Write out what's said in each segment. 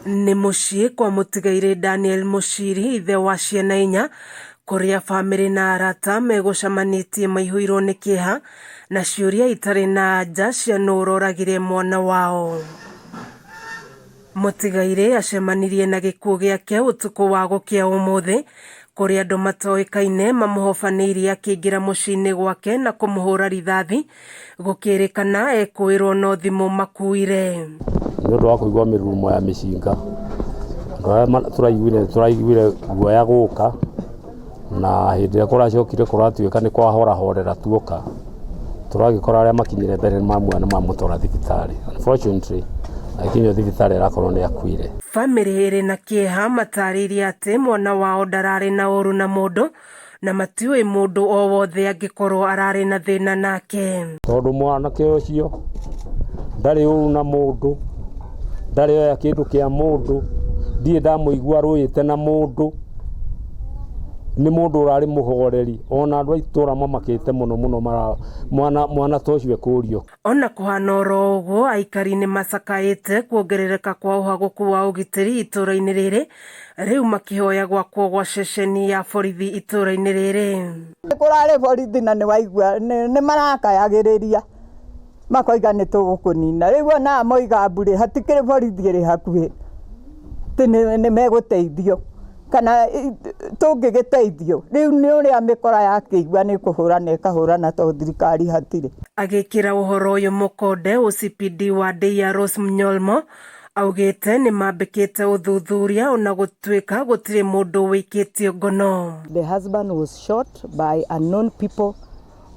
Nĩ mũciĩ kwa mũtigairĩ Daniel Mũciri, ithe wa ciana inya, kũrĩa bamĩrĩ na arata megũcemanĩtie maihũirwo nĩ kĩeha na ciũria itarĩ na anja cia nũ ũroragire mwana wao. Mũtigairĩ acemanirie na gĩkuũ gĩake ũtukũ wa gũkĩa ũmũthĩ, kũrĩa andũ matoĩkaine mamũhobanĩirie akĩingĩra mũciĩ-inĩ gwake na kũmũhũra rithathi, gũkĩrĩkana ekũĩrwo no thimũ makuire. Nĩ ũndũ wa kũigua mĩrurumo ya mĩcinga, andũ arĩa tũraiguire tũraiguire guoya gũka, na hĩndĩ ĩrĩa kũracokire kũratuĩka nĩ kwahorahorera tuoka, tũragĩkora arĩa makinyire mbere nĩ mamuoya na mamũtwara thibitarĩ. Unfortunately, agĩkinyio thibitarĩ arakorwo nĩ akuire. Bamĩrĩ ĩrĩ na kĩeha matarĩirie atĩ mwana wao ndararĩ na ũru na mũndũ na matiũĩ mũndũ o wothe angĩkorwo ararĩ na thĩna nake. Tondũ mwanake ũcio ndarĩ ũru na mũndũ, ndarĩ oya kĩndũ kĩa mũndũ, ndirĩ ndamũigua arũĩte na mũndũ, nĩ mũndũ ũrarĩ mũhoreri, ona andũ a itũra mamakĩte mũno mũno mara mwana mwana ta ũcio ekũrio. Ona kũhana oro ũguo, aikari nĩ macakaĩte kuongerereka kwa ũhagũku wa ũgitĩri itũra-inĩ rĩrĩ, rĩu makĩhoya gwakwo gwa ceceni ya borithi itũra-inĩ rĩrĩ. Kũrarĩ borithi na nĩ waigua nĩ marakayagĩrĩria makoiga nĩ tũgũkũnina. Rĩu ona aya moiga mbu rĩ, hatikĩrĩ borithi ĩrĩ hakuhĩ atĩ nĩ megũteithio kana tũngĩgĩteithio. Rĩu nĩ ũrĩa mĩkora yakĩigua nĩ kũhũrana ĩkahũrana tondũ thirikari hatirĩ. Agĩkĩra ũhoro ũyũ mũkonde, OCPD wa Ndeiya Rose Mnyolmo augĩte nĩ mambĩkĩte ũthuthuria ona gũtuĩka gũtirĩ mũndũ wĩkĩtio ngono. The husband was shot by unknown people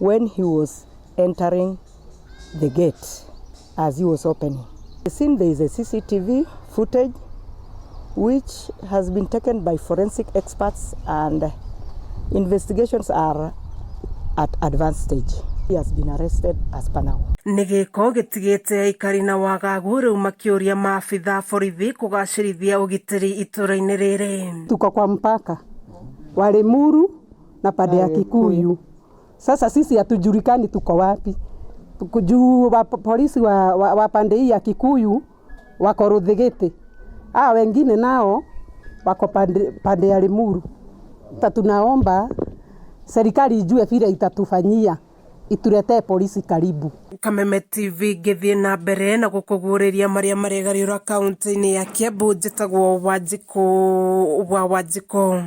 when he was entering the gate as he was opening. Seen there is a CCTV footage which has been taken by forensic experts and investigations are at advanced stage. He has been arrested as per now. Nĩ gĩko gĩtigĩte aikari na wagagu rĩu makĩũria maabitha borithi kũgacĩrithia ũgitĩri itũra-inĩ rĩrĩ. Tuko kwa mpaka wa Limuru na pande ya Kikuyu. Sasa sisi hatujulikani tuko wapi. Juu wa polisi wa pande hii ya Kikuyu wako Ruthigiti, hao wengine nao wako pande ya Limuru. Tunaomba serikali ijue vile itatufanyia, ituletee polisi karibu. Kameme TV ngĩthiĩ na mbere na gũkũguũrĩria marĩa maregariũra kaunti-inĩ ya Kiambu, njĩtagwo Wanjikũ wa Wanjikũ.